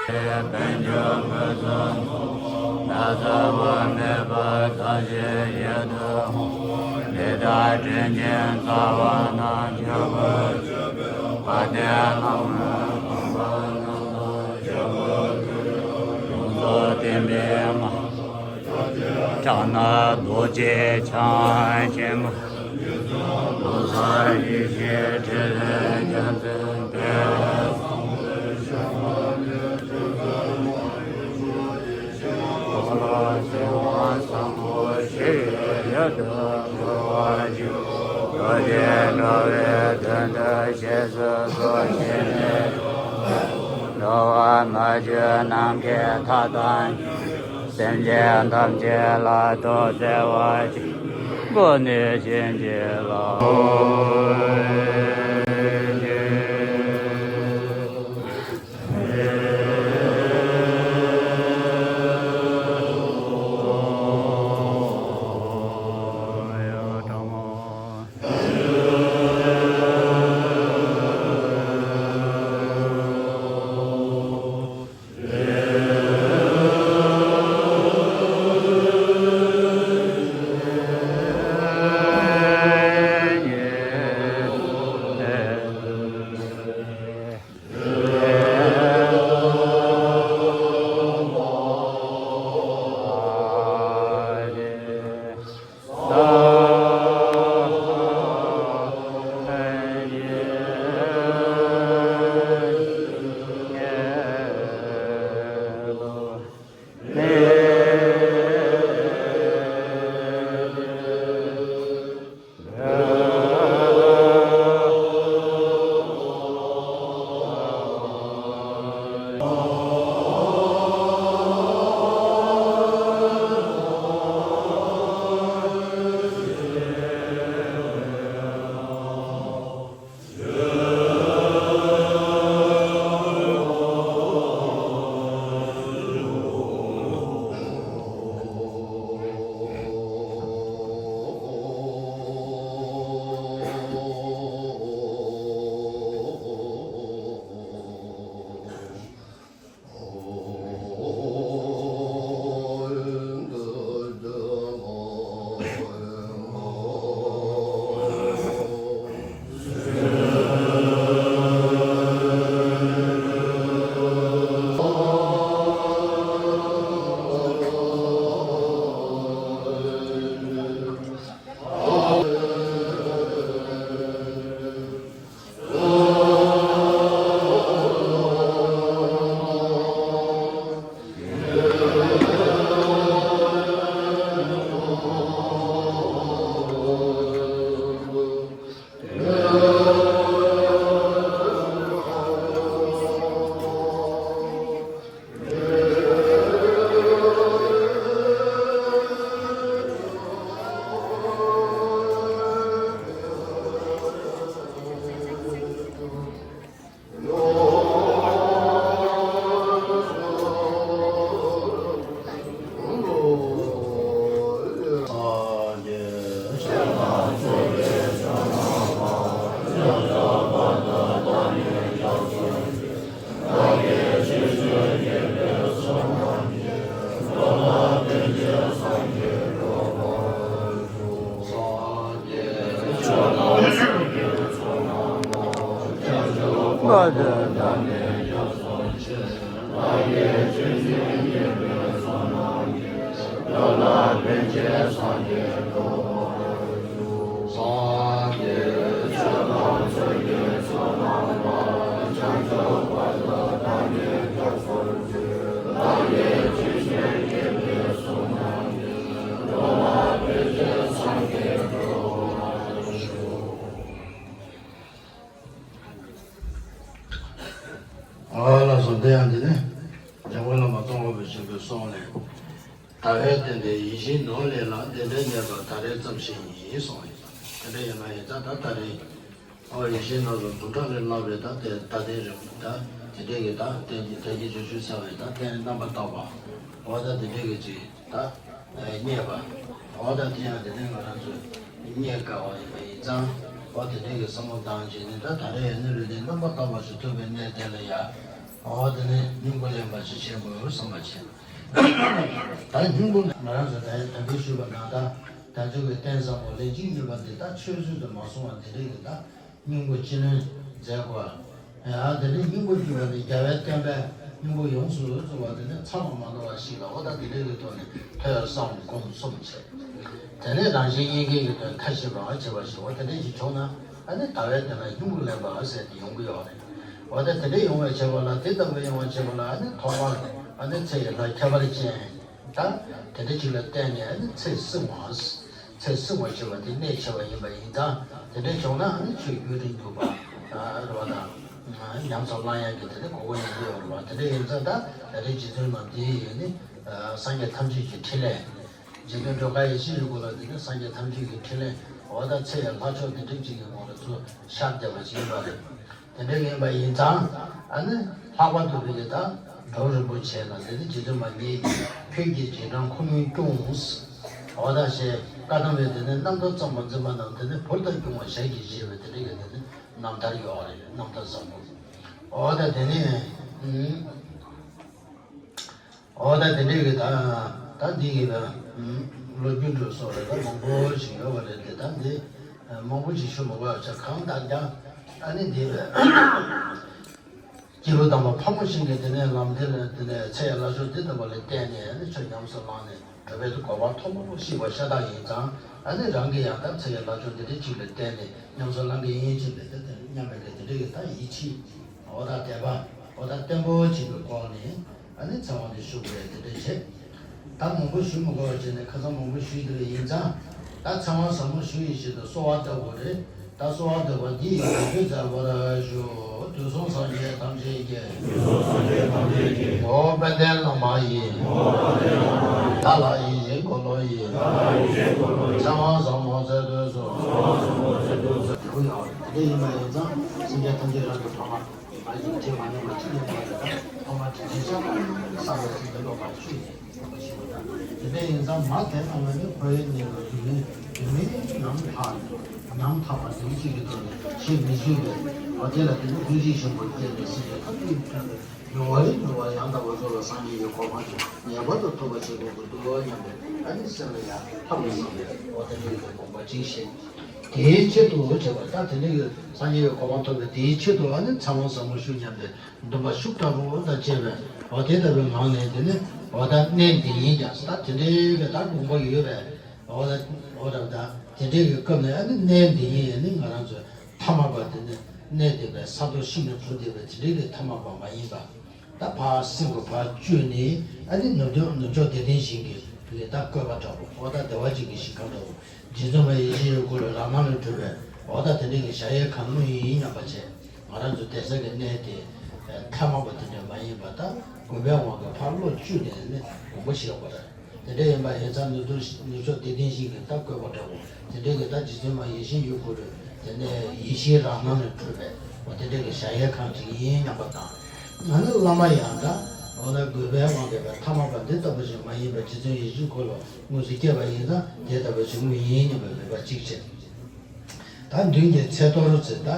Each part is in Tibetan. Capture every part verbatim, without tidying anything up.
དཔལ་འབྱོར་ཕུན་སུམ་ཚོགས། ན་ཚ་བ་མེད་པར་ཐམས་ཅད་ཡིད་དུ་འོང་། འདི་ལྟར་དྲིན་ཅན་རྩ་བ་རྣམས། སྐྱབས་མགོན་དགའ་ལྡན་ལྷ་མོས་གང་བ་རྣམས་དང་། སྐྱབས་མགོན་ཡོངས་རྫོགས་བསྟན་པའི་ངག་ཕྱག་ན་རྡོ་རྗེ་འཆང་ཆེན་པོ། ལོ་ཙཱ་ཡེ་ཤེས་ཕྲིན་ལས་རྒྱལ་མཚན་དཔལ། འཁོར་ལོ་བྱེ་བ་བཟང་པོ་ཞིག་ཡོད་དུ་འགྲོ་བ་ཞིག་རྡོ་རྗེ་འགྲོ་བའི་དོན་དུ་བཞེས་སུ་གསོལ། ཞི་གནས་འགྲོ་བ་མ་བཅོས་ནམ་མཁའི་མཐའ་དང་མཉམ། སེམས་ཅན་ཐམས་ཅད་ལ་ཐུགས་བརྩེ་བ་ཆེན་པོས་ནི་བྱིན་གྱིས་བརླབ། ཨ་ལགས་སོ། དེ་ཡང་འདི་ནི་འཇམ་མགོན་བླ་མ་ཙོང་ཁ་པ་ཆེན་པོས་གསུངས་ནས། ཟླ་བའི་སྟེང་དུ་ཡིད་བཞིན་ནོར་ལས་ལྷག་འདི་འདྲའི་གནས་སྐབས་ད་རེས་ཙམ་ཞིག་ཡིན་གསུངས་ཡོད་པ། དེ་འདྲ་ཡིན་ན་ཡང་ད་ད་རེས། ཨོ་ཡིད་བཞིན་ནོར་ལས་དུང་ཁྲ་ལས་ལྷག་པའི་ད་དེ་ད་ལྟའི་རིང་ད་དེ་འདྲའི་གི་ད་དེ་ད་གི་བརྗོད་བྱ་ཟེར་བའི་ད་དེ་རྣམ་པར་དག་པ། འོ་ད་དེ་འདྲའི་གི་ཅིག་ད་རྙེད་པ། འོ་ད་དེ་ཡང་དེ་འདྲའི་ང་རང་ཚོས་རྙེད་དཀའ་བ་ཡིན་པ་ཡིན་ཙང་། འོ་དེ་འདྲའི་གི་བསམ་བློ་བཏང་བྱས་ནས་ད་ད་རེས་ཡང་ནི་རེ་ལྡན་རྣམ་པར་དག་པ་ཞིག་ཐུབ་པའི་གནས་དེ་ལ་ཡ། འོ་དེ་ནས་སྙིང་པོ་ལེན་པ་ཞིག་བྱེད་དགོས་བསམ་པ་བྱས། ད་སྙིང་པོ་ང་རང་ཚོ་ད་ད་གིན་ཞུས་པ་ནང་ལྟར་ད་ཚོད་ཀྱི་རྟེན་བཟང་པོ་ལན་གཅིག་གཉིས་པ་འདི་ད་ཆོས་ཚུལ་དུ་མ་སོང་བ་འདི་འདྲའི་གི་ད་སྙིང་པོ་ཅི་ལོན་མཛད་དགོས། ཡང་དེ་ནས་སྙིང་པོ་བསྒྱུར་བ་ནི་རྒྱལ་བའི་བསྟན་པའི་སྙིང་པོ་ཡོངས་སུ་རྫོགས་པ་དེ་ནི་མཚམས་མ་འདོར་བ་ཞིག་ལ་འོ་ད་དེ་འདྲའི་གི་ཐོག་ནས་ཐོས་བསམ་སྒོམ་གསུམ་བྱས། དེ་ནས་རང་གཞན་དབྱེ་འབྱེད་ཀྱི་དོན་མཐའ་བཞི་པ་བྱེད་པ་ཞིག་འོ་དེ་འདྲ་ཞིག་བྱུང་ན་ཨ་ནི་ཟླ་བའི་དོན་ལ་སྙིང་པོ་ལེན་པ་ཟེར་ཏེ་ཡོང་གི་ཡོད་རེད། འོ་ད་དེ་འདྲ་ཡོང་བའི་བྱེད་པ་ལ་དེ་ལྟ་བུ་ཡོང་བའི་བྱེད་པ་ལ་ཨ་ནི་ཐོག་མར་ཨ་ནི་ཚེ་ཡི་ལྷ་ཁྱད་པར་ཅན་ད་དེ་འདྲ་ཞིག་ལ་བརྟེན་ནས་ཨ་ནི་ཚེ་བསྲིང་བ། ཚེ་བསྲིང་བ་ཞེས་པ་དེ་གནད་ཆེ་བ་ཡིན་པ་ཡིན་ཙང་དེ་འདྲ་བྱུང་ན་ཨ་ནི་ཆོས་རྒྱུད་དུ་འཇུག་པ་རེད་བ་དང་། ཉམས་སུ་བླང་ཡག་གི་དེ་ནི་གོ་བ་ཡིན་གྱི་ཡོད་རེད་བ། དེ་འདྲ་ཡིན་ཙང་ད་ད་རེས་རྗེ་བཙུན་མ་འདི་ཡིས་ནི་སངས་རྒྱས་ཐམས་ཅད་ཀྱི་ཕྲིན་ལས། རྗེ་བཙུན་སྒྲོལ་དཀར་ཡེ་ཤེས་ཡོད་སྐུ་ལ་འདི་ནི་སངས་རྒྱས་ཐམས་ཅད་ཀྱི་ཕྲིན་ལས་འོ་ད་ཚེ་ཡི་ལྷ་མཆོག་འདི་འདྲ་ཅིག་གི་ངོ་ལ་ཚུར་ཤར་བསྡད་པ་ཅིག་ཡིན་པ་རེད། དེ་འདྲ་ཡིན་པ་ཡིན་ཙང་ཨ་ནི་ལྷག་པར་དུ་བོད་ཀྱི་ད་འགྲོ་རིན་པོ་ཆེ་ལ་འདི་ནི་རྗེ་བཙུན་མ་ངེད་ཀྱི་ཕུད་ཀྱི་རྗེས་འབྲང་ཁོ་མོས་སྐྱོང་། འོ་ད་ཞེས་བཀའ་གདམས་པའི་དེ་ནི་རྣམ་ཐར་བརྩམས་པ་འཛིན་པ་རྣམས་དེ་ནི་བུར་དང་སྐྱོང་བ་ཞལ་གྱིས་བཞེས་པའི་དེ་འདྲ་གི་དེ་ནི་རྣམ་ཐར་ཡོད་རེད། རྣམ་ཐར་བཟང་པོ། འོ་ད་དེ་ནི་ཨུམ། འོ་ད་དེ་འདྲའི་གི་ད་ད་འདི་གི་བ་ལོ་རྒྱུས་འགྲོ་སོགས་རེད། ད་མང་པོ་ཞིག་ཡོད་པ་རེད་དེ། ད་འདི་མང་པོ་ཞིག་ཞུ་མི་དགོས་པ་ཆ་གང་ལྟར་ཀྱང་ཨ་ནི་འདི་བས་སྐྱེས་བུ་དམ་པ་ཕག་མོ་ཆེན་གྱི་དེ་ནས་ལམ་འདི་ལ་དེ་ནས་ཚེ་ཡི་ལྷ་མཆོག་འདི་ལྟ་བུ་ལ་བརྟེན་ནས་ཨ་ནི་ཆོས་ཉམས་སུ་བླངས་ནས་གྲུབ་པའི་གོ་འཕང་ཐོབ་པ་ཤེས་པ་ཤ་སྟག་ཡིན་ཙང་། ཨ་ནི་རང་གི་ཡང་ད་ཚེ་ཡི་ལྷ་མཆོག་འདི་འདྲའི་ཅིག་ལ་བརྟེན་ནས་ཉམས་སུ་བླང་གི་ཡིན་ཅིག་ལ་དེ་ལྟར་སྙམ་པའི་གི་དེ་འདྲའི་གི་ད་ཡིད་ཆེས། འོ་ད་དད་པ། འོ་ད་བརྟན་པོ་བྱེད་པའི་སྒོ་ནས་ཨ་ནི་ཚེ་དབང་དེ་ཞུ་དགོས་རེད། དེ་འདྲ་བྱེད། ད་མང་པོ་ཞུ་མི་དགོས་པ་བྱས་ནས་ཁ་སང་མང་པོ་ཞུས་བསྡད་པ་ཡིན་ཙང་། ད་ཚེ་དབང་ཟབ་མོ་ཞུ་ཡི་ཆེད་དུ་གསོལ་བ་བཏབ་དགོས་རེད། ད་གསོལ་བ་བཏབ་པ་འདི་ཡི་དོན་མཛད་པར་ཞུ། དུས་གསུམ་སངས་རྒྱས་ཐམས་ཅད་ཀྱི། དུས་གསུམ་སངས་རྒྱས་ཐམས་ཅད་ཀྱི། ངོ་བོ་དཔལ་ལྡན་བླ་མ་ཡི། ངོ་བོ་དཔལ་ལྡན་བླ་མ་ཡི། བདག་ལ་ཡིད་བཞིན་འཁོར་ལོ་ཡི། བདག་ལ་ཡིད་བཞིན་འཁོར་ལོ་ཡི། ཚེ་དབང་ཟབ་མོ་སྩལ་དུས་སུ། ཚེ་དབང་ཟབ་མོ་སྩལ་དུས་སུ། དེ་ཡིན་པ་ཡིན་ཙང་སེམས་ཅན་ཐམས་ཅད་རང་གི་ཕ་མ། ང་ཡིན་གྱི་མ་ཉམས་པ་ཅི་ཡིན་པ་རེད། ད་ཐོག་མ་དྲིན་ཆེན་ཤ་སྟག་བསམ་པའི་ཚིག་འདི་ཀློག་པར་བཅུག་ཅེས་ཞུ་བ་དང་། དེ་འདྲ་ཡིན་ཙང་མ་དེ་ལྟ་བུ་ནི་ཁོ་བོའི་གཉེན་ལ་དུ་མིན་དུ་མིན་ནམ་འཐག་ནས་ནམ་འཐག་པ་དེ་གཅིག་གི་ཐོག་ནས་ཞེས་མི་བཟོད་པས། འོ་དེ་ལ་དེ་ནི་ཀུན་གཞི་ཆེན་པོར་བསྐྱེད་པའི་སེམས་ཀྱི་ཐབས་ཀྱིས་ཐོན་པའི་མྱུར་བ་ལས་མྱུར་བ་ཡང་དག་པར་རྫོགས་པའི་སངས་རྒྱས་ཀྱི་གོ་འཕང་ཞིག་ངེས་པར་དུ་ཐོབ་པར་བྱེད་དགོས་ཀྱི་འདུག་སྙམ་པའི་ཨ་ནི་སེམས་ལ་ཡང་ཐབས་ལ་བསམ་པའི་འོ་དེ་འདྲ་ཡི་དགོངས་པ་ཅིག་བཞེས། དེའི་ཆེད་དུ་བྱས་པ་ད་དེ་འདྲ་གི་སངས་རྒྱས་ཀྱི་གོ་འཕང་ཐོབ་པའི་དེའི་ཆེད་དུ་ཨ་ནི་ཚེ་དབང་ཟབ་མོ་ཞུ་སྙམ་པའི་འདུན་པ་ཤུགས་དྲག་པོ་དང་བཅས་པས། འོ་དེ་ལྟ་བུའི་ངང་ནས་དེ་ནི་འོ་ད་གནས་འདི་ཉིད་ཀྱང་ད་དེ་འདྲའི་གི་ད་དགོངས་པ་ཡོད་པས། འོ་ད་འོ་ད་ད་དེ་འདྲའི་གི་སྐབས་ནས་ཨ་ནི་གནས་འདི་ཉིད་ནི་ང་རང་ཚོའི་ཐ་མལ་པ་དེ་ནི་གནས་བསྡད་པའི་ས་རྡོ་ཤིང་ནས་གྲུབ་བསྡད་པའི་དེ་འདྲའི་གི་ཐ་མལ་པ་མ་ཡིན་པ། ད་ཕར་སེམས་ཀྱི་ཕར་བཅུག་ནས་ཨ་ནི་ནུབ་ཕྱོགས་ནུབ་ཕྱོགས་བདེ་ལྡན་ཞིང་གི་ལས་ད་བཀོད་པ་འདྲ་པོ། འོ་ད་བདེ་བ་ཅན་གྱི་ཞིང་ཁམས་འདྲ་པོ། རྗེ་བཙུན་མ་ཡེ་ཤེས་ཀྱི་སྐུ་ལ་རང་སྣང་ལས་གྲུབ་པའི་འོ་ད་དེ་འདྲའི་གི་གཞལ་ཡས་ཁང་དངོས་ཡིན་སྙམ་པ་བྱས། ང་རང་ཚོ་བསྡད་ས་གི་གནས་དེ་ཐ་མལ་པ་དེ་འདྲ་མ་ཡིན་པ་ད་དགོན་པའི་དབང་གིས་ཕར་བློ་བཅུག་ནས་ནི་དགོངས་པ་བཞེས་དགོས་རེད། དེ་འདྲ་ཡིན་པ་ཡིན་ཙང་ནུབ་ཕྱོགས་ནུབ་ཕྱོགས་བདེ་ལྡན་ཞིང་གི་ད་བཀོད་པ་འདྲ་པོ། དེ་འདྲའི་གི་ད་རྗེ་བཙུན་མ་ཡེ་ཤེས་ཡོད་དགུ་རུ་དེ་ནས་ཡེ་ཤེས་རང་སྣང་ལས་གྲུབ་པའི་འོ་དེ་འདྲའི་གི་གཞལ་ཡས་ཁང་ཅིག་ཡིན་སྙམ་པ་དང་། ང་ནི་བླ་མ་ཡང་དག་འོ་ན་དགོན་པའི་དབང་གིས་པའི་ཐ་མལ་པ་འདི་ལྟ་བུ་ཞིག་མ་ཡིན་པར་རྗེ་བཙུན་ཡིད་བཞིན་འཁོར་ལོ་དངོས་སུ་སྐྱེས་པ་ཡིན་ཙང་དེ་ལྟ་བུ་ཞིག་དངོས་ཡིན་སྙམ་པའི་མོས་པ་གཅིག་བྱས། ད་མདུན་གྱི་ཚེ་གཏོར་ཚེ་ད།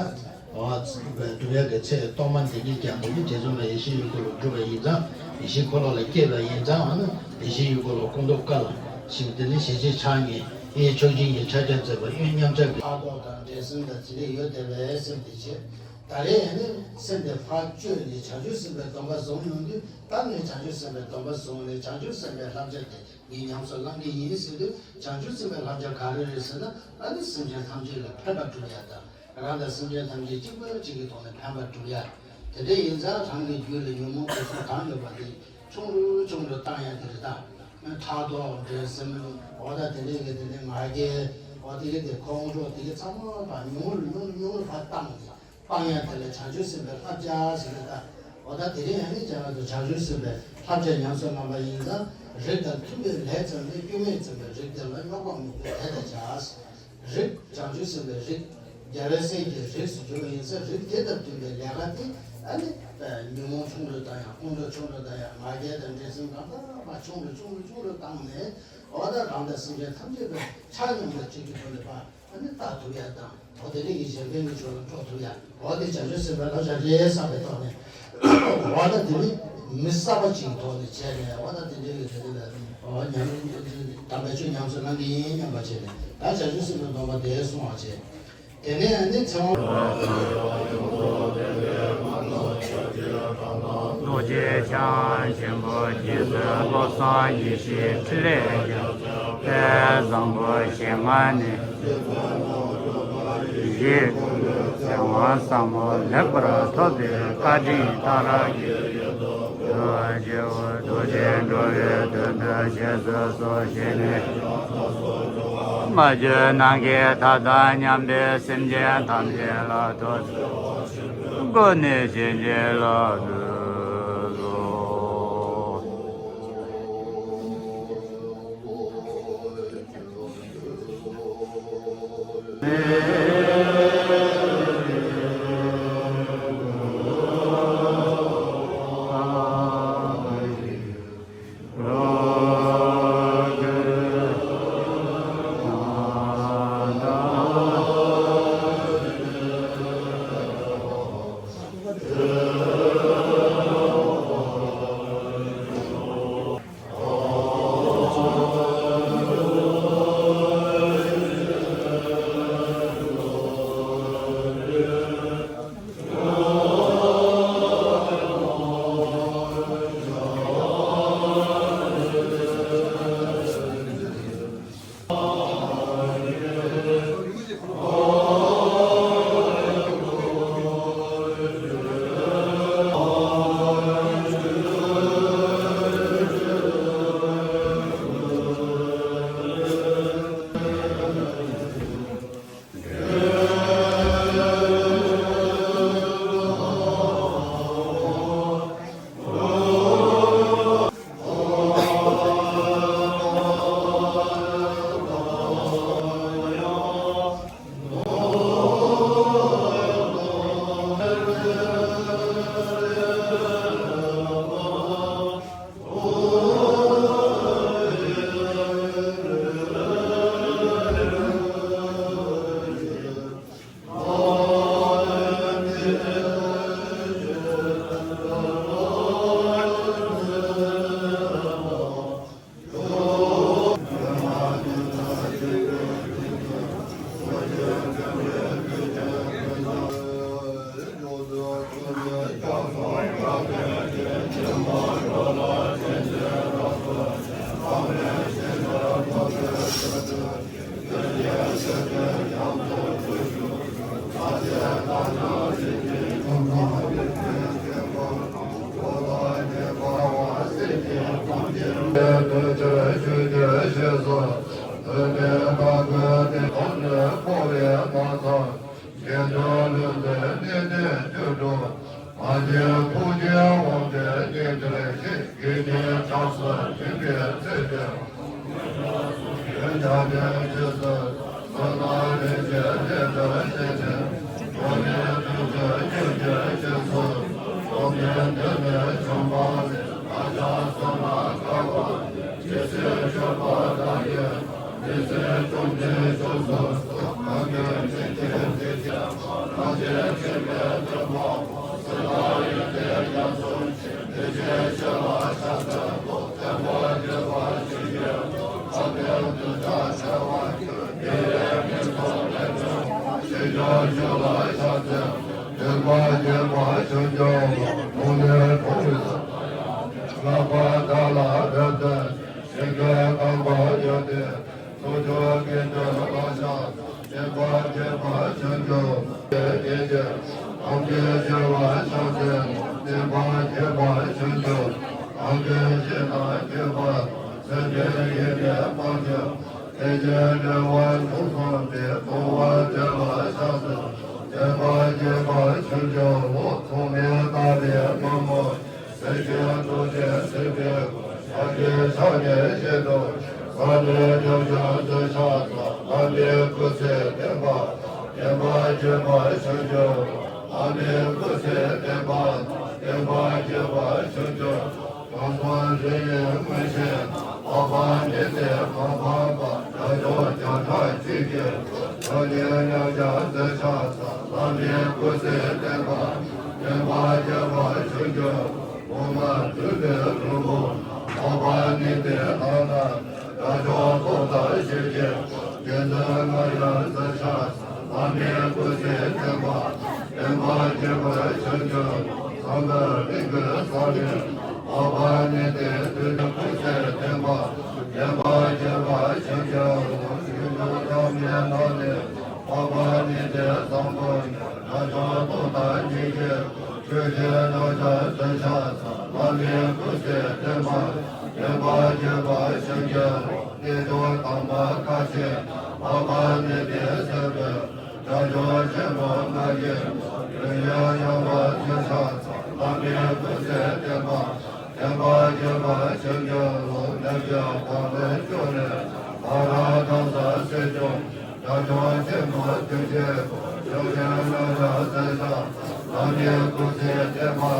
སྒྲུབ་ཡག་གི་ཚེ་གཏོར་མ་འདི་ཉིད་ཀྱང་འདི་ཉིད་རྗེ་བཙུན་མ་ཡེ་ཤེས་ཡོད་དགུ་རུ་སྒྲུབ་པ་ཡིན་ཙང་ཡེ་ཤེས་འཁོར་ལོ་ལ་སྐྱེས་པ་ཡིན་ཙང་ཨ་ནི་ཡེ་ཤེས་ཡོད་དགུ་རུ་སྐུ་མདོག་དཀར་ལ་ཞིང་འདི་ནི་ཞལ་ཕྱེ་ཕྱག་གཉིས་གཡས་ཕྱོགས་བཞི་ཡི་ཕྱག་རྒྱ་མཛད་པ་གཡོན་མཉམ་ཕྱག་གི་ཕྲག་དོག་དང་འབྲེལ་ཟིན་དང་དེ་ལས་ཡོད་བསྡད་པའི་སེམས་དེ་བྱེད། ད་རེས་ཨ་ནི་སེམས་དེ་ཕར་བཅོས་ནས་བྱང་ཆུབ་སེམས་དཔའི་སྡོམ་པ་བཟུང་ཡོང་དུས་ད་ངས་བྱང་ཆུབ་སེམས་དཔའི་སྡོམ་པ་བཟུང་ནས་བྱང་ཆུབ་སེམས་དཔའི་བསླབ་བྱ་དེ། ངས་ཉམས་སུ་བླང་གི་ཡིན་ཟེར་དུས་བྱང་ཆུབ་སེམས་དཔའི་བསླབ་བྱ་ག་རེ་རེད་ཟེར་ན། ཨ་ནི་སེམས་ཅན་ཐམས་ཅད་ལ་ཕན་པ་སྒྲུབ་ཡ་དང་རང་དང་སེམས་ཅན་ཐམས་ཅད་གཅིག་པ་གཅིག་གི་ཐོག་ནས་ཕན་པ་སྒྲུབ་ཡ། དེ་འདྲ་ཡིན་ཙང་རང་གི་རྒྱུད་ལ་ཉོན་མོངས་དུག་གསུམ་གང་ཡོད་པ་དེ་ཆུང་རུ་ཆུང་རུ་བཏང་ཡ་དེ་རེད་ད། ཕྲག་དོག་འདྲེ་སེམས་འོ་ད་དེ་འདྲའི་གི་དེ་འདྲའི་ང་རྒྱལ་འོ་དེ་གི་དེ་ཁོང་ཁྲོ་དེ་གི་ཚང་མ་ཕར་ཉུང་རུ་ཉུང་རུ་ཉུང་རུ་ཕར་བཏང་ནས། སྤང་ཡང་དེ་ལ་བྱང་ཆུབ་སེམས་དཔའི་བསླབ་བྱ་ཟེར་ནས་ད། འོ་ད་དེ་རིང་ཨ་ནི་ཀྱང་ང་ཚོ་བྱང་ཆུབ་སེམས་དཔའི་བསླབ་བྱ་ཉམས་སུ་བླངས་པ་ཡིན་ཙང་། རིགས་དང་མཐུན་པའི་ལས་བརྩམས་ཏེ། སྐྱོན་མེད་འཛིན་པའི་རིགས་དེ་ལ། རྙོག་པ་མི་དགོས་དེ་ལྟར་བྱ། རིགས་བྱང་ཆུབ་སེམས་དཔའི་རིགས། རྒྱལ་བའི་སྲས་ཀྱི་རིགས་སུ་གྱུར་པ་ཡིན་ཙང་། རིགས་དེ་དང་མཐུན་པའི་ལས་ཀ་དེ་ཨ་ནི་ཉོན་མོངས་ཆུང་རུ་བཏང་ཡང་། ཁོང་ཁྲོ་ཆུང་རུ་བཏང་ཡང་། ང་རྒྱལ་དང་འདྲེ་སེམས་གང་དག་པ་ཆུང་རུ་ཆུང་རུ་ཆུང་རུ་བཏང་ནས། འོ་ད་རང་དང་སེམས་ཅན་ཐམས་ཅད་པའི་ཆ་མཉམ་དུ་གཅིག་གི་ཐོག་ནས་པ། ཨ་ ནི་བརྟག་ཐུབ་ཡ་དང་། འོ་དེ་རིགས་ཀྱི་གཞན་ཕན་གྱི་ཕྱོགས་ལ་འཕྲོག་ཐུབ་ཡ། འོ་དེ་བྱང་ཆུབ་སེམས་དཔའི་བསླབ་བྱ་རེད་བསམ་པའི་ཐོག་ནས། འོ་ད་དེ་ནི་མི་གསར་པ་ཅིག་གི་ཐོག་ནས་བྱས་ནས། འོ་ད་དེ་འདྲའི་གི་དེ་འདྲ་ལ་འོ་ཉམས་དམ་པའི་ཆོས་ཉམས་སུ་བླང་གི་ཡིན་སྙམ་པ་བྱས་ནས། ད་བྱང་ཆུབ་སེམས་དཔའི་སྡོམ་པ་དེ་སྲུང་བ་བྱས། དེ་ནས་ནི་ཚེ་དབང་རྡོ་རྗེ་འཆང་ཆེན་པོ་རྗེ་བཙུན་བློ་བཟང་ཡེ་ཤེས་ཕྲིན་ལས་རྒྱ་མཚོ་དཔལ་བཟང་པོ་ཞལ་སྔ་ནས། ཞེས་ཚེ་དབང་ཟབ་མོ་ལེགས་པར་ཐོབ་པའི་བཀའ་དྲིན་ལྟར། རྒྱལ་བ་རྡོ་རྗེ་འགྲོ་བའི་དོན་དུ་བཞེས་སུ་གསོལ་ཞེས་ནས། མ་གྱུར་ནམ་མཁའི་མཐའ་དང་མཉམ་པའི་སེམས་ཅན་ཐམས་ཅད་ལ་ཐུགས་སྒོ་ནས་བྱིན་གྱིས་བརླབ་ཏུ་གསོལ། ཕྱག་རྒྱ་ཡང་བསྐྱར་མཛད་ཕྱག་འཚལ། བླ་མའི་སྐུ་ཚེ་བརྟན་པ། བསྟན་པ་རྒྱས་པར་བྱོན་གྱུར། གོང་མ་འདུས་པའི་ལྷུན་པོ། འཕགས་པ་ནི་དེ་དག་ན། དགྲ་བཅོམ་ཏུ་བདག་གཤེགས་ཤིག། རྗེ་བཙུན་མངའ་ཡང་མཛད་ཕྱག་འཚལ། བླ་མའི་སྐུ་ཚེ་བརྟན་པ། བསྟན་པ་རྒྱས་པར་བྱོན་གྱུར། འཛམ་བུ་གླིང་གི་ས་བོན། འཕགས་པ་ནི་དེ་འདུས་ཀྱི་སྐུ་ཚེ་བརྟན་པ། བསྟན་པ་རྒྱས་པར་བྱོན་གྱུར། ཡུལ་འཁོར་མཐའ་མེད་ན་ནི། འཕགས་པ་ནི་དེ་བཟང་པོ། དགྲ་བཅོམ་ཏུ་བདག་གཤེགས་ཤིག། ཆོས་རྒྱལ་ཡང་བསྐྱར་མཛད་ཕྱག་འཚལ། བླ་མའི་སྐུ་ཚེ་བརྟན་པ། བསྟན་པ་རྒྱས་པར་བྱོན་གྱུར། རྣལ་འབྱོར་དམ་པ་ཁ་ཆེ། འཕགས་པ་ནི་དེ་སྲས་པོས། དགྲ་བཅོམ་ཆེན་པོ་མངའ་བཞིན་དུ། ཡུལ་ཡང་ཡངས་པར་མཛད་ཕྱག་འཚལ། བླ་མའི་སྐུ་ཚེ་བརྟན་པ། བསྟན་པ་རྒྱས་པར་བྱོན་གྱུར་ལོ། རྣལ་འབྱོར་དམ་པའི་སྐྱོན་ནི། བག་ར་དང་ས་སྲིད་སྐྱོང་། དགྲ་བཅོམ་ཆེན་པོ་ཐུགས་རྗེ་ཆེན་པོ། ཡང་བསྐྱར་མཛད་ཕྱག་འཚལ། བླ་མའི་སྐུ་ཚེ་བརྟན་པ།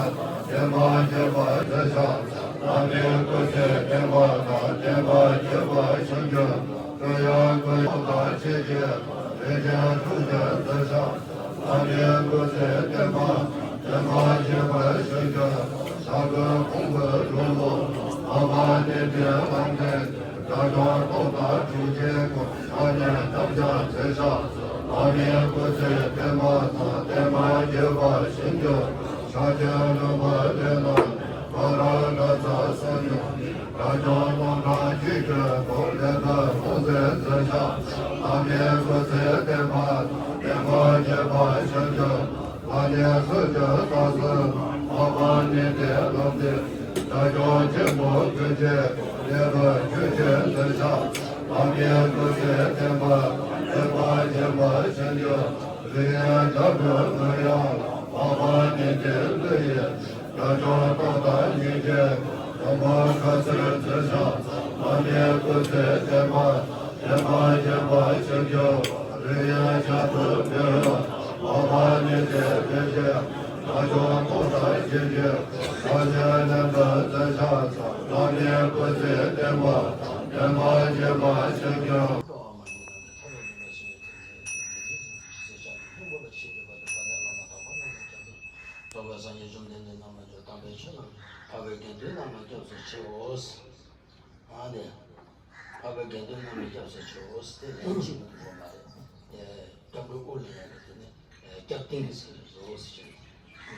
བསྟན་པ་རྒྱས་པར་མཛད་ཕྱག་འཚལ། བླ་མའི་སྐུ་ཚེ་བརྟན་པ་དང་། བསྟན་པ་རྒྱས་པར་བྱོན་གྱུར། ཀུན་དབྱངས་ཀུན་དང་ཆེས་ཆེར། རིན་ཆེན་ཐུགས་རྗེས་མཛད་ཕྱག་འཚལ། བླ་མའི་སྐུ་ཚེ་བརྟན་པ། བསྟན་པ་རྒྱས་པར་བྱོན་གྱུར། ཞྭ་གི་ཕུང་པོའི་ལྷུན་པོ། འཕགས་པ་ནི་དེ་ལམ་འདས། དགྲ་བཅོམ་ཏུ་བདག་ཐུགས་རྗེ་ཆེན་པོས། ཕྱག་ནི་རྣམ་བརྒྱ་མཛད་ཕྱག་འཚལ། བླ་མའི་སྐུ་ཚེ་བརྟན་པ་དང་། བསྟན་པ་རྒྱས་པར་བྱོན་གྱུར། ཕྱག་ཆེན་རིམ་པ་བརྒྱད་ལ། བག་ར་དགའ་ཚལ་གསུམ་སྐྱོང་། དགྲ་བཅོམ་དམག་དང་བཅས་ཀྱི་སྐོར། ལས་མཐའ་ཀུན་རྫོགས་མཛད་ཕྱག་འཚལ། བླ་མའི་སྐུ་ཚེ་བརྟན་པ་དང་། བསྟན་པ་རྒྱས་པར་བྱོན་གྱུར། ལྷ་གནས་ཚུལ་གྱི་རྩ་གསུམ། འཕགས་པ་ནི་དེ་ལམ་འདས། དགྲ་བཅོམ་ཆེན་པོ་ཀུན་གྱི་སྐོར། ལེགས་པར་ཆོས་ཀྱི་མཛད་ཕྱག་འཚལ། བླ་མའི་སྐུ་ཚེ་བརྟན་པ་དང་། བསྟན་པ་རྒྱས་པར་བྱོན་གྱུར། རིགས་ལྔའི་རྒྱལ་པོའི་མངའ་ཡང་ལ། འཕགས་པ་ནི་དེ་ཀླུ་ཡི། དགྲ་བཅོམ་ཏུ་བདག་གཤེགས་ཤིག། དམ་པ་ཁ་ཚིག་མཛད་ཕྱག་འཚལ། བླ་མའི་སྐུ་ཚེ་བརྟན་པ་དང་། བསྟན་པ་རྒྱས་པར་བྱོན་གྱུར། རིགས་ལྔའི་རྒྱལ་པོའི་བེ་རུ། འཕགས་པ་ནི་དེ་ཕན་ཕྱིར། དགྲ་བཅོམ་ཏུ་བདག་གཤེགས་ཤིག། ཕྱག་ཆེན་ལེགས་པར་མཛད་ཕྱག་འཚལ། བླ་མའི་སྐུ་ཚེ་བརྟན་པ་དང་། བསྟན་པ་རྒྱས་པར་བྱོན་གྱུར། རྫོགས་པའི་སངས་རྒྱས་བཅོམ་ལྡན་འདས་རྣམས་ལ་སྐྱབས་སུ། འཕགས་པའི་དགེ་འདུན་རྣམས་ལ་སྐྱབས་སུ་མཆིའོ། ཨ་ནི། འཕགས་པའི་དགེ་འདུན་རྣམས་ལ་སྐྱབས་སུ་མཆིའོ། དེ་ལན་གཅིག་མ་གཏོགས་དགོས་མ་རེད། དེ་སྐྱབས་འགྲོ་དབུ་ལེན་ཡག་གི་དེ་ནི་སྐྱབས་བརྟན་གྱི་ཚིག་རེད་ཟེར་ཞེས།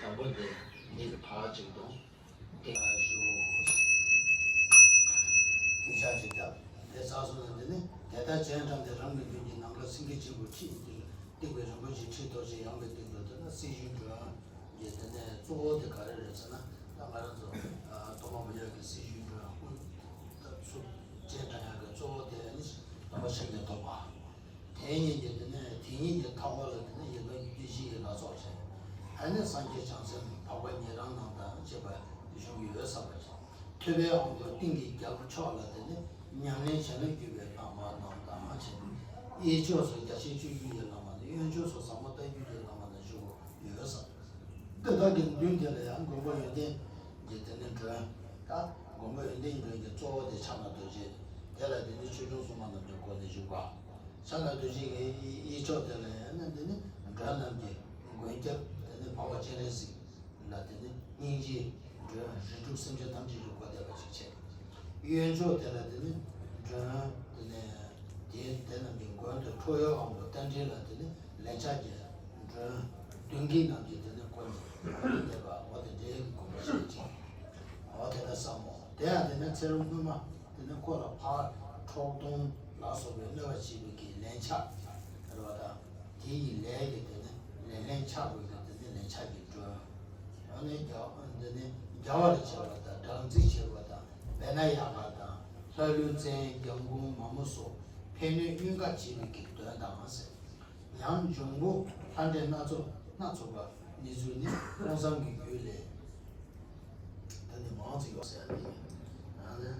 དང་པོ་དེ་འདི་གི་ཕར་གཅིག་དང་། དེ་ཞུ། དེ་ཆ་གཅིག་སྐྱབས་དེ་ཚར་སོང་ན། དེ་ནི་དེ་ལྟར་སྤྱན་དྲངས་ཏེ། རང་གི་མདུན་གྱི་ནམ་མཁའ་སེང་གེ་ཆེན་པོའི་ཁྲི་ཡི་སྟེང་གི་རིན་པོ་ཆེའི་ཁྲི་རྡོ་རྗེ་ཡངས་པའི་སྟེང་དུ། དེ་ན་སྲི་ཞུའི་མགྲོན་གྱི་དེ་ནས་གཙོ་བོ་དེ་ག་རེ་རེད་ཟེར་ན། ད་ང་རང་ཚོ་ཐོག་མ་བུ་ཡག་གི་སྲི་ཞུའི་མགྲོན་དབུ་ད་ཚུར་སྤྱན་དྲངས་ཡག་གི་གཙོ་བོ་དེ་ནི་སྟོན་པ་བཤེས་གཉེན་ཐོབ་པ། དེ་ཉིད་ཀྱི་དེ་ནས་དེ་ཉིད་ཀྱི་ཐག་པ་ལ་དེ་ནས་ཡི་དམ་བརྒྱུད་བཞི་ཡི་ལྷ་ཚོགས་བྱས། ཨ་ནི་སངས་རྒྱས་བྱང་སེམས་འཕགས་པ་ཉན་རང་རྣམས་དང་བཅས་པ་བཞུགས་ཡོད་བསམ་པ་བྱས། ཐོད་པའི་དབང་པོ་སྟེང་གི་རྒྱལ་པོ་མཆོག་ལ་དེ་ནས་ཉམས་ལེན་བྱིན་རླབས་བརྒྱུད་པའི་བླ་མ་རྣམས་དང་བཅས། གཡས་ཕྱོགས་སུ་རྒྱ་ཆེན་སྤྱོད་བརྒྱུད་ཀྱི་བླ་མ་དང་། གཡོན་ཕྱོགས་སུ་ཟབ་མོ་ལྟ་བརྒྱུད་ཀྱི་བླ་མ་རྣམས་བཞུགས་ཡོད་བསམ། དེ་དག་གི་མདུན་དེ་ལ་ཡང་མགོན་པོ་ཡོན་ཏན་གྱི་དེ་ནས་མགྲོན། ད་མགོན་པོ་ཡོན་ཏན་མགྲོན་གྱི་གཙོ་བོ་དེ་ཕྱག་ན་རྡོ་རྗེ། དེ་ལ་དེ་ནི་ཆོས་སྐྱོང་སྲུང་མ་རྣམས་ཀྱིས་བསྐོར་ནས་བཞུགས་པ། ཕྱག་ན་རྡོ་རྗེ་གི་གཡས་ཕྱོགས་དེ་ལ་ཡང་ན་དེ་ནི་མགྲོན་རྣམས་ཀྱི་མགོན་སྐྱབས་དེ་ནི་འཕགས་པ་སྤྱན་རས་གཟིགས་ལ་དེ་ནི་སྙིང་རྗེའི་མགྲོན། རིགས་དྲུག་སེམས་ཅན་ཐམས་ཅད་ཀྱིས་བསྐོར་བསྡད་པ་ཞིག་བྱས། གཡོན་ཕྱོགས་དེ་ལ་དེ་ནི་མགྲོན་དེ་ནི་དེ་དེ་རྣམས་ཀྱི་མགོན་དུ་ཁྲོ་བོའི་དབང་པོ་རྟ་མགྲིན་ལ་དེ་ནི་ལན་ཆགས་ཀྱི་མགྲོན། མདུན་བསྐྱེད་རྣམས་ཀྱིས་དེ་ནི་བསྐོར་ནས་བསྐོར་བསྡད་པ། འོ་དེ་འདྲའི་གི་དགོངས་པ་ཞིག་བྱས། འོ་དེ་ལྟར་བསམ་མོ། དེ་ཡང་དེ་ནས་ཚེ་རབས་སྔོན་མ་དེ་ནས་ཁོ་ལ་ཕར་ཁྲག་འཐུང་ལ་སོགས་པའི་གནོད་པ་བྱེད་པའི་གི་ལན་ཆགས་རེད་བ་དང་། དེ་ཡི་ལས་ཀྱི་དེ་ནས་ལན་ལན་ཆགས་པའི་གི་དེ་ནས་ལན་ཆགས་ཀྱི་མགྲོན། ཨ་ནི་རྒྱ་འདི་ནི་རྒྱལ་བ་ལ་བྱེད་པ་དང་། སྦྲང་རྩི་བྱེད་པ་དང་། བེ་ན་ཡ་ག་དང་། ལྷ་ཀླུ་བཙན་རྒྱལ་འགོང་མ་མོ་སོགས་ཕན་གནོད་གཉིས་ཀ་བྱེད་པའི་གི་དོན་དང་ཟེར། ཡང་འབྱུང་པོ་ལྷ་འདྲེ་སྣ་ཚོགས་སྣ་ཚོགས་པ་ནི་ཚུལ་ནི་ཀུན་བཟང་གི་རྒྱུད་ལས། ད་ནི་མང་ཙིག་ཡོད་ཟེར་ནི། ཨ་ནི་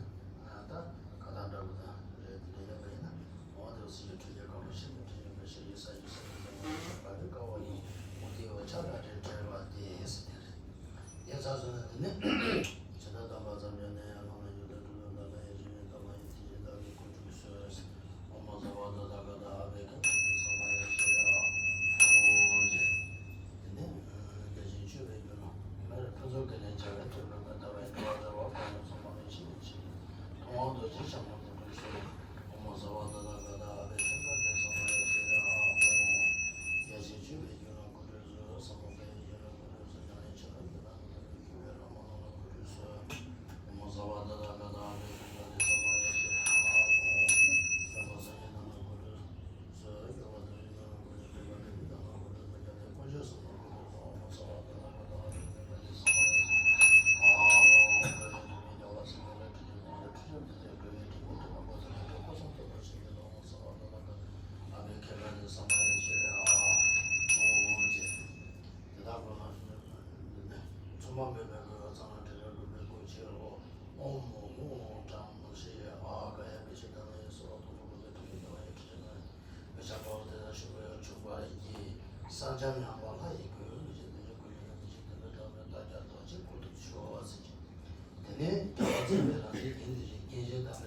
ད་ཁ་ཐག་འདྲ་པོ་དང་རེད། དེ་འདྲ་ཡོད་པ་ཡིན་ན། འོ་དེ་སྲིད་ཀྱི་འཕྲུལ་རྒྱལ་གང་པོ་ཞིག་ནི། འཕྲིན་ལས་འགའ་ཞིག་ཡིད་ས་ཡིད་ས་ཡིད་ས་མ་ཡིན་པ་རེད། དཀའ་བ་ཡིན། འོ་དེ་འོ་ཆ་ལ་དྲན་བྲལ་བ་དེ་ཟེར་དེ་རེད། དེ་ཚར་སོང་ན་དེ་ནི་ཇི་ལྟར་བསྟན་པ་ཙམ་ཡང་ནས་ཡང་ལྷག་མ་ཡོད་དོ། སྤྲུལ་པའི་བདག་ལ་ཡང་ཞིང་ཡོད་བདག་མ་ཡིན། དེ་བཞིན་བདག་གིས་སྐུ་ཁྲུས་གསོལ། ཨོཾ་ཟླ་བ་དང་ཟླ་སྐར་དང་ཨ་བྷི་ཥ་ཎི་ཚང་མ་ཡང་ མ་འབད་མེད་དགོས་པ་ཚང་ལ་འབྲེལ་བའི་སྒོ་ནས་སྒོ་ཕྱེ་རོ། ཨོཾ་ཨོཾ་ཨོཾ་ཀྲམ་ཤི་ཨ་ག་ཡ་གི་ཤི་ད་ན་ཡི་སོ་ཏོ་ཏོ་ཏོ་ཏོ་ཏོ་ཡི་ཏོ་ཡི་ཏོ་ཡི་ཏོ་ཡི་ཤ་པ་དེ་ན་ཤི་བའི་ཆུ་པ་ཡི་ས་འཇམ་ཡང་པ་ལྷ་ཡི་གོས་ཀྱི་ཏི་རི་ཀུ་ཡི་ན་མི་ཤི་དེ་ལ་དག་པའི་བདག་ཅག་རྡོ་རྗེ་སྐུ་ཐུགས་ཆོས་ཟེར་གྱི། དེ་ནས་རྒྱལ་བ་བཙུན་པའི་རང་བཞིན་དེ་འདི་ཞིག་སྐྱེ་མཆེད་དང་ལས་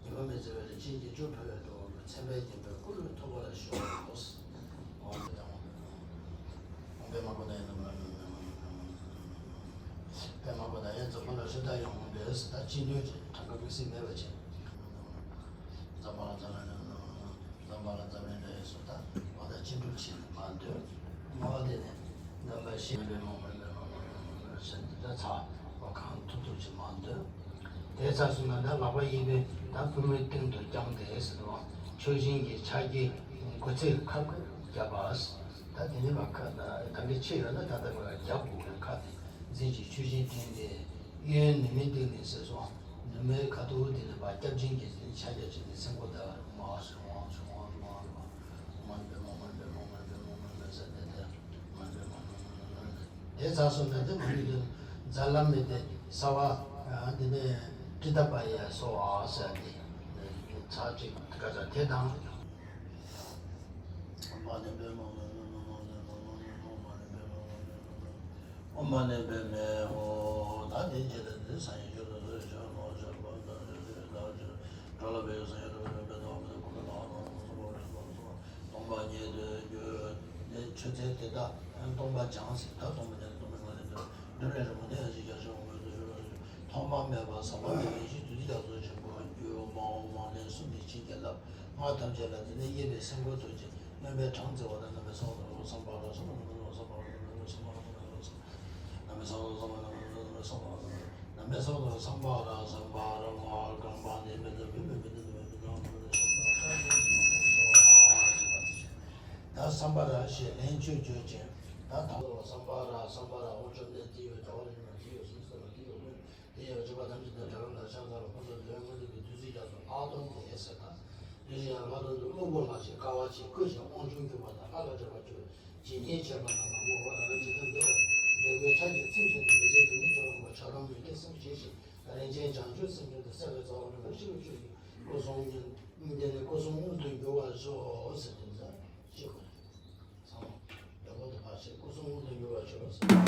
ཉི་མ་མི་བརྩི་བའི་ལས་ཅན་གྱི་བཅུ་འཕེལ་བའི་འགྲོ་བ་མཚན་དཔལ་མགོན་པོའི་སྐུ་ལུས་ཐུབ་པར་ཤོག། འོང་དེ་དང་འོང་པའི་མ་ཁོ་ནའི་ནམ་པདྨ་ཁོ་ནའི་འཛམ་བུ་གླིང་ཤིན་ཏུ་ཡོངས་པའི་ད་ཅི་ནུས་ཀྱི་གྲངས་ཀ་དམིགས་བསལ་མེད་པ་ཅན། འཛམ་བུ་གླིང་འཛམ་བུ་གླིང་འཛམ་བུ་གླིང་འཛམ་བུ་གླིང་འཛམ་བུ་གླིང་སོགས་ད་འོ་ད་ཅི་འགྲུབ་བྱེད་ནས་མ་འདོད། མ་འོ་དེ་ནས་རྣམ་པ་ཤེས་པའི་མ་མ་མ་མ་མ་མ་ཟེར་འདི་ད་ཚ་བ་གང་ཐུབ་ཐུབ་ཅིག་མ་འདོད། དེ་ཚ་སོང་ན་ད་ལག་པ་གཡས་པས་ད་པུས་མོའི་སྟེང་དུ་བརྐྱངས་ཏེ་ཟེར་བ། མཆོག་སྦྱིན་གྱི་ཕྱག་རྒྱའི་མགུ་ཚད་ཁ་བརྒྱབ་པ། ད་དེ་ནས་མ་ཁ་ད་གི་ཆེ་ཡོད་ན་ད་ལྟ་བར་རྒྱབ་དགོས་པའི་ཁ་དེ་འཛིན་གྱི་མཆོག་སྦྱིན་བསྟེན་ཏེ། གཡོན་ནུ་མའི་སྟེང་ནས་ཟེར་སོང་། ནུ་མའི་ཁ་ཐུག་དེ་ནས་ཕར་སྐྱབས་སྦྱིན་གྱི་ཕྱག་རྒྱ་བྱས་ནས་སེམས་པ་དག་མ་སོང་མ་སོང་མ་སོང་མ་སོང་མ་སོང་མ་སོང་མ་སོང་མ་སོང་མ་སོང་མ་སོང་མ་སོང་མ་སོང་། དེ་ཚ་སོང་ན་དེ་མ་ནུས་དོན་རྫ་ལམ་མེད་དེ་ས་བ་དེ་ནས་ཏྲི་ཏ་པ་ཡ་སོ་ཨ་ཟེར་ཏེ་ཚ་ཅིག་ག་ཚ་དེ་དང་། ཨོཾ་མ་ཎི་པདྨེ་ཧཱུྃ། ད་དེ་རྗེས་ལ་འདི་སང་ཉིན་ཆོས་ལ་སོགས་ཆོས་ལོ་ཆོས་པ་དང་ཆོས་ལ་བའི་སང་ཉིན་རོ་རོ་པའི་དོག་པའི་ཀུན་ལ་ལ་ལ་ལ་ལ་ལ་ལ་སྟོང་པ་ཉིད་དུ་འགྱུར། འདི་ཆོས་ཚན་དེ་དག་སྟོང་པ་སྦྱངས་ཟིན། ད་སྟོང་པ་ཉིད་དུ་སྟོང་པའི་ངང་ལས་འགྲོ་འགྲོ་ལས་རིང་པོ་འདི་ཡང་ཞིག་རྒྱ་ཆེན་པོ་མངོན་དུ་གྱུར་པ་ཞིག་ཐོག་མ་མེད་པ་ཟག་པ་མེད་པའི་ཡེ་ཤེས་བདུད་རྩི་རྒྱ་མཚོ་ཆེན་པོ་རྒྱུད་དབུ་མ་འོག་མ་ལན་གསུམ་གྱིས་བྱིན་གྱིས་བརླབས། སྔགས་ཐམས་ཅད་ལ་དེ་ནས་གཡས་པས་སེམས་འགུལ་ཐུགས་རྗེ་སྨོན་པའི་གྲངས་བརྩི་བ་དང་། ན་མེ་སྭ་བྷཱ་ཝ་ཏ་སྭ་བྷཱ་ཝ་ཏ་སྭ་བྷཱ་ཝ་ཏ་སྭ་བྷཱ་ཝ་ཏ་སྭ་བྷཱ་ཝ་ཏ། ན་མེ་སྭ་བྷཱ་ཝ་ཏ་སྭ་བྷཱ་ཝ་ཏ་སྭ་བྷཱ་ཝ་ཏ། ན་མེ་སྭ་བྷཱ་ཝ་ཏ་སྭ་བྷཱ་ཝ་ཏ་སྭ་བྷཱ་ཝ་ཏ། ང་གང་པ་ནི་མི་འདུག་མི་མི་མི་འདུག་མི་འདུག་མི་འདུག་མི་འདུག་སྭ་བྷཱ་ཝ་ཏ། ད་སྭ་བྷཱ་ཝ་ཏ་ཞེས་ལན་བཅུ་བརྗོད་ཅིང་། ད་དང་པོ་སྭ་བྷཱ་ཝ་ཏ་སྭ་བྷཱ་ཝ་ཏ། འོ་བཅོམ་ལྡན་འདས་ཡོད། རྒྱལ་བ་རིགས་ལྔ་དེ་ཡོད་གསུངས་ཟེར་བ་དེ་ཡོད་མོད། དེ་ཡང་སྤྱོད་པ་ཐམས་ཅད་དང་བྲལ་བ་ལ་ཕྱག་འཚལ་ལོ། ཁོ་ཚོ་འདོད་མངོན་འདོད་པའི་བདུད་རྩི་རྒྱ་མཚོ་ལྷག་མཐོང་དེ་ཟེར་དང་། དེ་བཞིན་ཡང་ལྷག་མཐོང་དུ་སྨུག་པོ་ལྷག་ཅིང་དཀར་བ་ཆེ། བསྐུལ་ཞིང་དབང་ཕྱུག་གྱུར་པ་དང་། ལྷ་ལ་སྤྲོད་པར་གྱུར་ཅིང་ཉེར་སྤྱད་པ་རྣམས་ལ་བསྔོ་བ་དང་། ཇི་ལྟར་འདོད་པ་འདོད་པའི་ཕྱག་རྒྱའི་ཚིམ་བྱས་ནས། མི་ཟད་དུས་ནི་འཇོམས་པར་བསྔོ། ཆགས་སྡང་མུན་གྱི་སེལ་བྱེད་ཅིང་། རིན་ཆེན་བྱང་ཆུབ་སེམས་མཆོག་ཏུ། སྲེད་པའི་རྩ་བ་རིམ་པར་ཞི་བར་གྱུར་ཅིང་། སྐུ་གསུང་དེ་ནི་སྐུ་གསུང་དངོས་དུ་འགྱུར་བར་ཤོག་ཟེར་ཏེ་ཟེར་ཅིག་གོ། ཚང་མ་ཡག་པོ་དུ་ཕར་ཕྱིན། སྐུ་གསུང་དངོས་དུ་འགྱུར་བར་ཤོག་ཟེར།